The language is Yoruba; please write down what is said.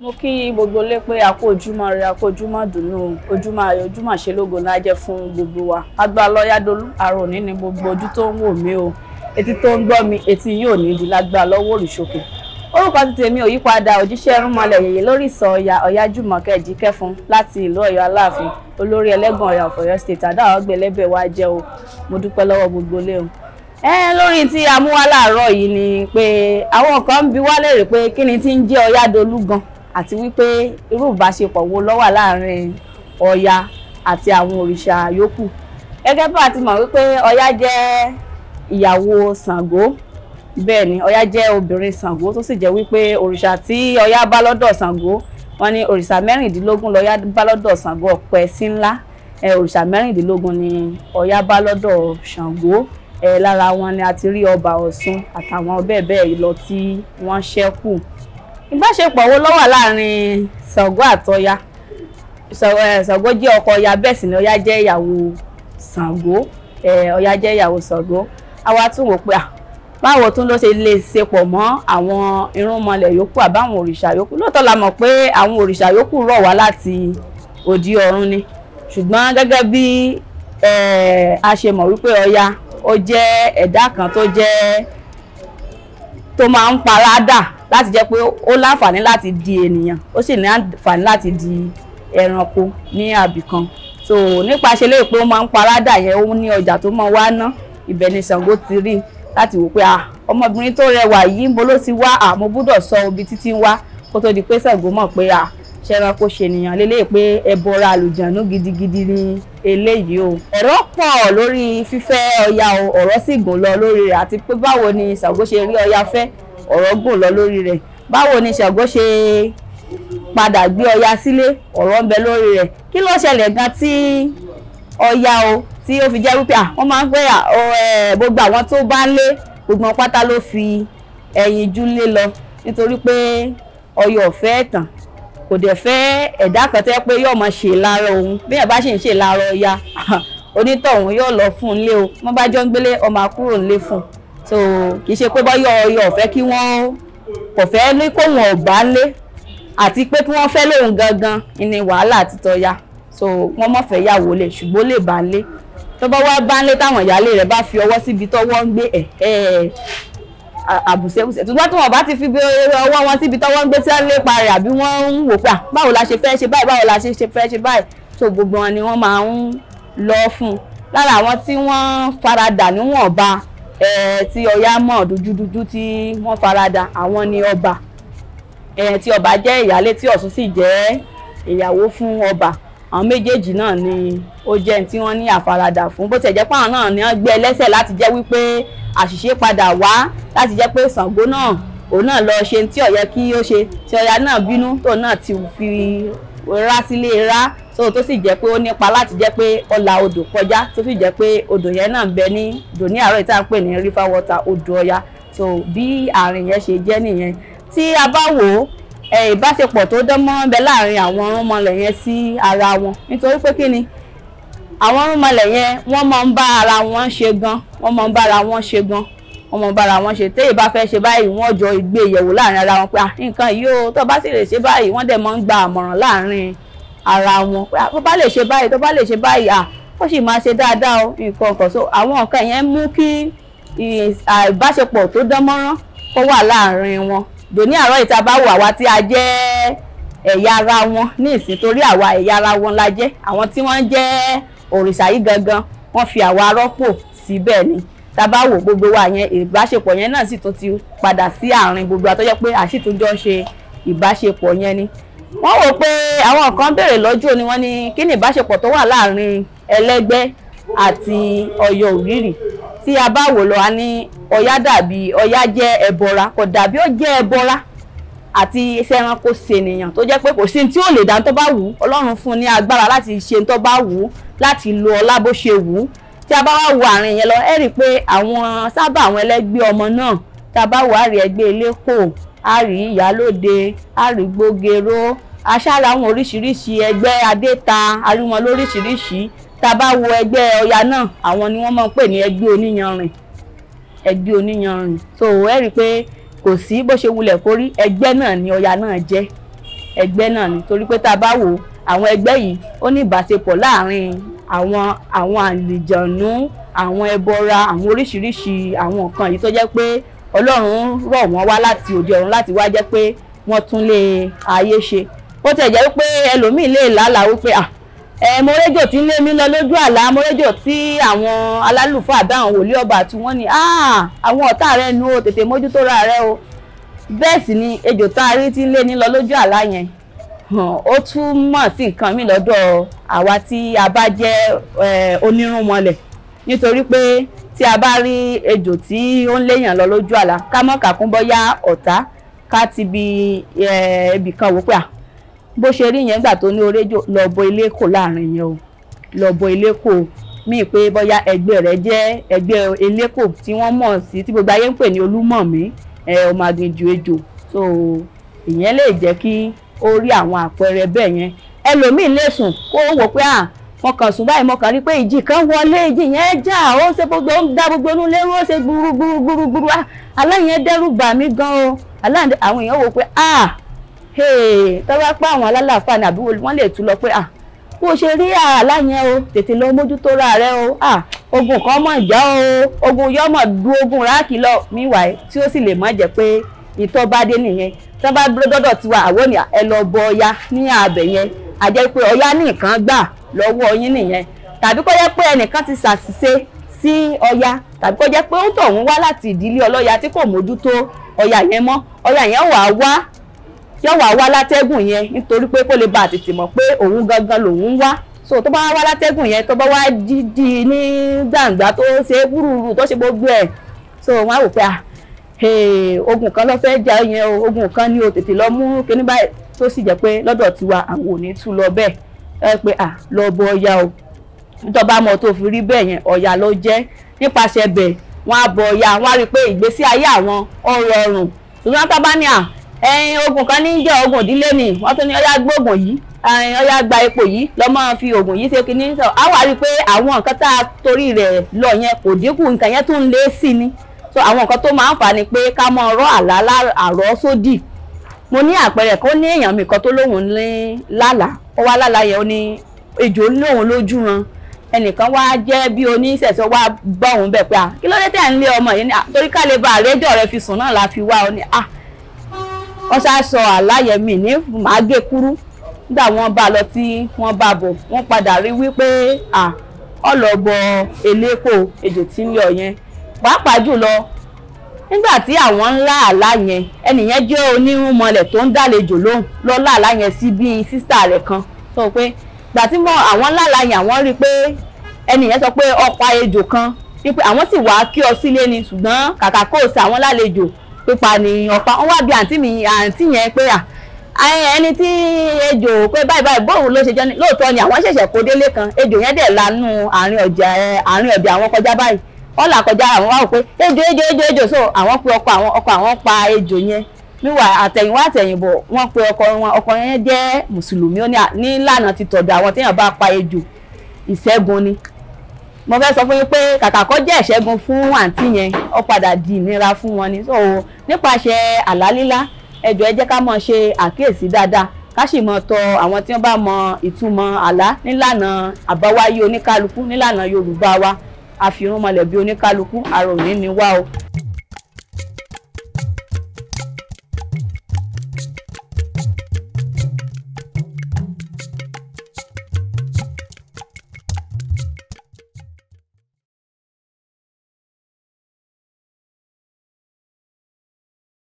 Mo kí gbogbo lé pé a kú ojúmọ́ rẹ, a kú ojúmọ́ dùnú, ojúmọ́ ayọ̀, ojúmọ́ àṣelógo ńlá jẹ́ fún gbogbo wa. Agbára Ọ̀yádolú, àrò òní ni gbogbo ojú tó ń wò mí o, etí tó ń gbọ́ mi, etí yóò ní di lágbára lọ́wọ́ òrìṣòkè. Orúkọ ti tèmi ò yípadà, òjíṣẹ́ irúnmọlẹ̀ yèyé lórí ìsọ̀ Ọya Ọ̀yájùmọ̀kẹ́ Jíkẹ́fún láti ìlú Ọ̀yọ́ Aláàfin, olórí ẹlẹ́gàn Ọ̀yà of Ọ̀yọ́ State. Àdáwọ̀ ọgbẹ̀lẹ́bẹ̀ wa jẹ́ o. Mo dúpẹ́ lọ́wọ́ gbogbo lé o. Lórí tí a mú wá láàárọ̀ yìí ni pé àwọn kan ń bi wá léèrè pé kí ni tí ń jẹ́ Ọ̀yádolú gan, àti wípé irú ìbáṣepọ̀ wo ló wà láàrin Ọya àti àwọn òrìṣà yòókù. Gẹ́gẹ́ bá a ti mọ̀ wípé Ọya jẹ́ ìyàwó Ṣàngó, bẹ́ẹ̀ ni Ọya jẹ́ obìnrin Ṣàngó, tó sì jẹ́ wípé òrìṣà tí Ọya bá lọ́dọ̀ Ṣàngó, wọ́n ní òrìṣà 16 lọ́ya bá lọ́dọ̀ Ṣàngó, ọ̀pẹ sí ńlá. Òrìṣà 16 ni Ọya bá lọ́dọ̀ Ṣàngó. Lára wọn ni a ti rí ọba Ọ̀ṣun àtàwọn bẹ́ẹ̀ bẹ́ẹ̀ lọ tí wọ́n ṣẹ́kù. Ìbáṣepọ̀ wo ló wà láàrin Ṣàngó àtọya? Ṣàngó jẹ́ ọkọ Ọya, bẹ́ẹ̀ sì ni Ọya jẹ́ ìyàwó Ṣàngó. Ọya jẹ́ ìyàwó Ṣàngó. Àwa tún wò pé báwo tún ló ṣe lè ṣe pọ̀ mọ́ àwọn irúnmọlẹ̀ yòókù àbáwọn òrìṣà yòókù. Lóòótọ́ la mọ̀ pé àwọn òrìṣà yòókù rọ̀ wá láti òdi ọ̀run ni, ṣùgbọ́n gẹ́gẹ́ bí a ṣe mọ̀ wípé Ọya ó jẹ́ ẹ̀dá kan tó jẹ́ tó máa ń paradà láti jẹ́ pé ó láǹfààní láti di ènìyàn, ó sì ní àǹfààní láti di ẹranko ní àbìkan. So nípa ṣe léè pé ó máa ń paradà yẹn, ó ní ọjà tó máa wá ná, ibẹ̀ ni Ṣàngó ti rí láti wò pé ọmọbìnrin tó rẹwà yìí ń bo ló ti wá, mo gbúdọ̀ sọ ibi títí ń wá, kó tó di pé Ṣàngó mọ̀ pé ṣe ẹranko ṣènìyàn lélẹ́yìí, pé ẹbọra àlùjànnú gidigidi ni eléyìí o. Ọ̀rọ̀ pọ̀ lórí fífẹ́ Ọya o, ọ̀rọ̀ sì gùn lọ lórí rẹ̀, àti pé báwo ni Ṣàngó ṣe rí Ọya fẹ́, ọ̀rọ̀ gùn lọ lórí rẹ̀. Báwo ni Ṣàngó ṣe padà gbé Ọya sílé, ọ̀rọ̀ ń bẹ lórí rẹ̀. Kí ló ṣẹlẹ̀ gan tí Ọya o tí ó fi jẹ́ wípé wọ́n máa ń pẹ́ gbogbo àwọn tó bá ń lé gbogbo wọn pátá ló fi ẹ̀yìn jú lé lọ, nítorí pé Ọya ò fẹ́ ẹ̀tàn, kò dẹ̀ fẹ́ ẹ̀dá kan tẹ́ pé yóò máa ṣe lára òun. Bí ẹ̀ bá ṣì ń ṣe lára Ọya, onítọ̀hún yóò lọ fún un lé o, wọ́n bá jọ ń gbélé ọmọ àkúrò ńlé fún un. So kì í ṣe pé bọ́yọ̀ Ọya ò fẹ́ kí wọ́n kò fẹ́ ní kóhun ọ̀gbá lé, àti pé kí wọ́n fẹ́ lóhun gangan ní wàhálà àti tọ́ya. So wọ́n mọ̀ fẹ́ yàwó lè, ṣùgbọ́n lè bá lé. Tó bá wá bá lé, táwọn ìyáálé rẹ̀ bá fi ọwọ́ síbi tọ́wọ́ ń gbé àbùsẹ̀bùsẹ̀, ṣùgbọ́n tí wọ́n bá ti fi ọwọ́ wọn síbi tọ́wọ́ ń gbé tí wọ́n lépa rẹ̀, àbí wọ́n ń wò pé báwo la ṣe fẹ́ ṣe báyìí, báwo la ṣe fẹ́ ṣe báyìí, so gbogbo wọn ni wọ́n máa ń lọ fún un. Lára àwọn tí wọ́n faradà níwọ̀nba tí Ọya mọ̀ dúdúdúdú tí wọ́n faradà, àwọn ni ọba, tí ọba jẹ́ ìyálé tí Ọ̀ṣun sì jẹ́ ìyàwó fún ọba. Àwọn méjèèjì náà ni ó jẹ́ tí wọ́n ní àfaradà fún, bó tiẹ̀ jẹ́ pé àwọn náà ni wọ́n gbé ẹlẹ́sẹ̀ láti jẹ́ wípé àṣìṣe padà wá, láti jẹ́ pé Ṣàngó náà òun náà lọ ṣe tí ó yẹ kí ó ṣe, tí Ọya náà bínú tóun náà ti fi rá sílé rá, tó sì jẹ́ pé ó nípa láti jẹ́ pé ó la odò kọjá, tó sì jẹ́ pé odò yẹn náà ń bẹ ní dòní àárọ̀ ìta ń pè ní river water, odò Ọya. So bí àárín yẹn ṣe jẹ́ nìyẹn. Tí a bá wò ó, ìbáṣepọ̀ tó dán mọ́ ń bẹ láàrin àwọn irúnmọlẹ̀ yẹn sí ara wọn, nítorí pé kí ni àwọn irúnmọlẹ̀ yẹn wọ́n máa ń bá ara wọn ṣe gan, wọ́n máa ń bá ara wọn ṣe gan, wọ́n máa ń bá ara wọn ṣe. Téyì bá fẹ́ ṣe báyìí, wọ́n jọ ìgbé ìyẹ̀wò láàrin ara wọn pé nǹkan yìí o, tó bá sì lè ṣe báyìí, wọ́n dẹ̀ máa ń gba àmọ̀ràn láàrin ara wọn pé tó bá lè ṣe báyìí, tó bá lè ṣe báyìí, ó sì máa ṣe dáadáa o, nǹkan kan. So àwọn nǹkan yẹn mú kí ìbáṣepọ̀ tó dán mọ́rán kó wà láàrin wọn. Dòní àárọ̀ ìta bá wò, àwa tí a jẹ́ ẹ̀yà ara wọn ní ìsìn, torí àwa ẹ̀yà ara wọn la jẹ́, àwọn tí wọ́n jẹ́ òrìṣà yìí gangan wọ́n fi àwa rọ́pò síbẹ̀ ni. Tá bá wò gbogbo wa yẹn, ìbáṣepọ̀ yẹn náà sì tún ti padà sí àárín gbogbo wa, tó jẹ́ pé àṣìtúnjọ́ ṣe ìbáṣepọ̀ yẹn ni. Wọ́n wò pé àwọn kan béèrè lọ́jọ́ ni wọ́n ní kí ni ìbáṣepọ̀ tó wà láàrin ẹlẹ́gbẹ́ àti Ọya Òrìrì. Tí a bá wò lọ, a ní Ọya dàbí Ọya jẹ́ ẹbọra, kò dàbí ó jẹ́ ẹbọra àti iṣẹ́ ẹranko ṣènìyàn, tó jẹ́ pé kò sí tí ó lè dá tó bá wù ú. Ọlọ́run fún un ní agbára láti ṣe tó bá wù ú, láti lo ọlá bó ṣe wù ú. Tí a bá wá wo àárín yẹn lọ, ẹ rí i pé àwọn sábà àwọn ẹlẹ́gbẹ́ ọmọ náà, tá a bá wò á rí ẹgbẹ́ eléko, á rí ìyálóde, á rí gbógeró, aṣáára àwọn oríṣiríṣi ẹgbẹ́ adéta, a rí wọn lóríṣiríṣi. Tá a bá wo ẹgbẹ́ Ọya náà, àwọn ni wọ́n máa ń pè ní ẹgbẹ́ oníyanrìn, ẹgbẹ́ oníyanrìn. So ẹ rí i pé kò sí bó ṣe wulẹ̀ kó rí, ẹgbẹ́ náà ni Ọya náà jẹ́. ẹgbẹ́ náà ni. Torí pé tá a bá wò àwọn ẹgbẹ́ yìí, ó ní ìbáṣepọ̀ láàrin àwọn àlìjànú, àwọn ẹbọra, àwọn oríṣiríṣi àwọn nǹkan yìí tó jẹ́ pé Ọlọ́run rọ̀ wọ́n wá láti òde ọ̀run láti wá jẹ́ pé wọ́n tún lé ayé ṣe. Ó tẹ̀ jẹ́ pé ẹlòmíì lè lálàá wípé mo rédíò tí ń lé mi lọ lójú àlá, mo rédíò tí àwọn alálùfáà àbí àwọn wòlíì ọba tí wọ́n ní àwọn ọ̀tá rẹ nu o, tètè mójútó ra rẹ o. Bẹ́ẹ̀ sì ni ejò tá a rí tí ń lé ní lọ lójú àlá yẹn, ó túmọ̀ sí nǹkan mi lọ́dọ̀ àwa tí a bá jẹ́ onírúnmọlẹ̀. Nítorí pé tí a bá rí ejò tí ó ń léyàn lọ lójú àlá, ká mọ̀ kàkún bọ́yá ọ̀tá, ká ti bi ibì kan wò pé bó ṣe rí yẹn gbà tó ní oréjò, lọ bọ ilé kò láàrin yẹn o, lọ bọ ilé kò míì pé bóyá ẹgbẹ́ rẹ̀ jẹ́ ẹgbẹ́ elékò tí wọ́n mọ̀ sí, tí gbogbo ayé ń pè ní Olúmọ̀mí, ọmọ aginjù ejò. So ìyẹn lè jẹ́ kí ó rí àwọn àpẹẹrẹ bẹ́ẹ̀ yẹn. Ẹlòmíì lè sùn kó wò pé mo kàn sùn báyìí, mo kàn rí pé ìjì kan wọlé, ìjì yẹn jà, ó ṣe gbogbo, ó ń dá gbogbo inú lérú, ó ṣe gbúrúgbúrúgbúrú, aláyẹn dẹ́rù bà mí gan o. Àwọn èèyàn wò pé tọ́wọ́ pé àwọn alálàáfà ni àbí wọ́n lè tú lọ pé bó ṣe rí àlá yẹn o, tètè lọ mójútó ra rẹ o, ogun kan mọ̀ ìjà o, ogun yọmọ̀ du ogun ráàkì lọ míwàá, tí ó sì lè má jẹ́ pé ìtọ́ bá dé nìyẹn. Tí wọ́n bá dọ́dọ̀ tiwa, àwọn ni ẹ lọ bọ Ọya ní abẹ yẹn, a jẹ́ pé Ọya ní nǹkan gbà lọ́wọ́ yín nìyẹn. Tàbí kó jẹ́ pé ẹnìkan ti ṣàṣìṣe sí Ọya, tàbí kó jẹ́ pé ó tọ̀hún wá láti ìdílé ọlọ́ya tí kò mójútó Ọya yẹn mọ́, Ọya yẹn wà wá yóò wá wá látẹ́gùn yẹn, nítorí pé kó lè bá tètè mọ̀ pé òun gangan lòun wá. So tó bá wá látẹ́gùn yẹn, tó bá wá dídí ní gbàǹgbà tó ṣe gbúrúrú tó ṣe gbogbo ẹ̀, so wọ́n á wò pé ogun kan ló fẹ́ jà yẹn o, ogun kan ní o, tètè lọ mú kíní báyìí. Tó sì jẹ́ pé lọ́dọ̀ tiwa àwọn ò ní tú lọ bẹ́ẹ̀, ẹ pé lọ bọ Ọya o, nítorí bá mọ̀ tó fi rí bẹ́ẹ̀ yẹn, Ọya ló jẹ́. Nípasẹ̀ bẹ̀ wọ́n á bọ Ọya, wọ́n á rí i pé ìgbésí ayé àwọn ó rọrùn. Ṣùgbọ́n tá bá ní ogun kan ní jẹ́ ogun ìdílé ni, wọ́n tún ní Ọya gbóògùn yìí, Ọya gba ipò yìí, lọ máa fi oògùn yìí ṣe kíní. Sọ á wà rí i pé àwọn nǹkan tá a torí rẹ̀ lọ yẹn kò dínkù, nǹkan yẹn tún ń lé sí ni. So àwọn nǹkan tó máa ń fà ni pé ká mọ ọ̀rọ̀ àlá àrọ́ sódì. Mo ní àpẹẹrẹ kan ní èèyàn mi kan tó lóun ní lálàá, ó wá lálàá yẹn, ó ní ejò lóun lójú ran, ẹnìkan wá jẹ́ bí oníṣẹ̀ṣọ́ wá bá òun bẹ̀ pé kí ló dé tẹ̀ ń lé ọmọ yìí ni, torí ká lè ba àrẹ́jọ́ rẹ fi sùn náà la fi wá ọ ni. Wọ́n ṣá sọ àláyẹ̀mí ní màá gé kúrú. Nígbà wọ́n bá lọ tí wọ́n bá bọ̀, wọ́n padà rí wípé ọlọ́bọ eléko ejò tí ń yọ yẹn. Pàápàá jùlọ nígbà tí àwọn ńlá àlá yẹn, ẹnìyẹn jẹ́ onírúnmọlẹ̀ tó ń dálejò lóhùn lọ láàlá yẹn sí bíi sísítà rẹ̀ kan. Sọ pé gbà tí àwọn ńlá àlá yẹn, àwọn rí i pé ẹnìyẹn sọ pé ọ̀pá ejò kan, wípé àwọn sì wá kí ọ sílé ni, ṣùgbọ́n kàkà kó o sí àwọn lálejò pípa ni ọ̀pá. Wọ́n wá bí àǹtí mi, àǹtí yẹn pé ẹni tí ejò pé báyìí báyìí bóun ló ṣe jẹ́ ni. Lóòótọ́ ni àwọn ṣẹ̀ṣẹ̀ kó délé kan, ejò yẹn dẹ̀ lanú àárín ọjà àwọn kọjá báyìí, wọ́n là kọjá, àwọn wá wò pé ejò ejò ejò ejò. So àwọn pe ọkọ àwọn, ọkọ àwọn pa ejò yẹn. Níwà àtẹ̀yìnwá àtẹ̀yìnbọ̀ wọ́n pe ọkọ wọn, ọkọ yẹn jẹ́ mùsùlùmí, ó ní ìlànà ti tọ̀dọ̀ àwọn téèyàn bá pa ejò ìṣẹ́gun ni. Mo fẹ́ sọ fún yín pé kàkà kó jẹ́ ìṣẹ́gun fún àǹtí yẹn, ó padà di ìnira fún wọn ni. So nípasẹ̀ àlá lílá, ẹ jọ̀ọ́ ẹ jẹ́ ká mọ̀ ṣe àkíyèsí dáadáa, ká sì mọ̀ tọ̀ àwọn tí wọ́n bá mọ ìtumọ̀ àlá nílànà àbáwáyé oníkálukú, nílànà Yorùbá wa. Àfirúnmọlẹ̀ bí oníkálukú, àròyìn ni wá o.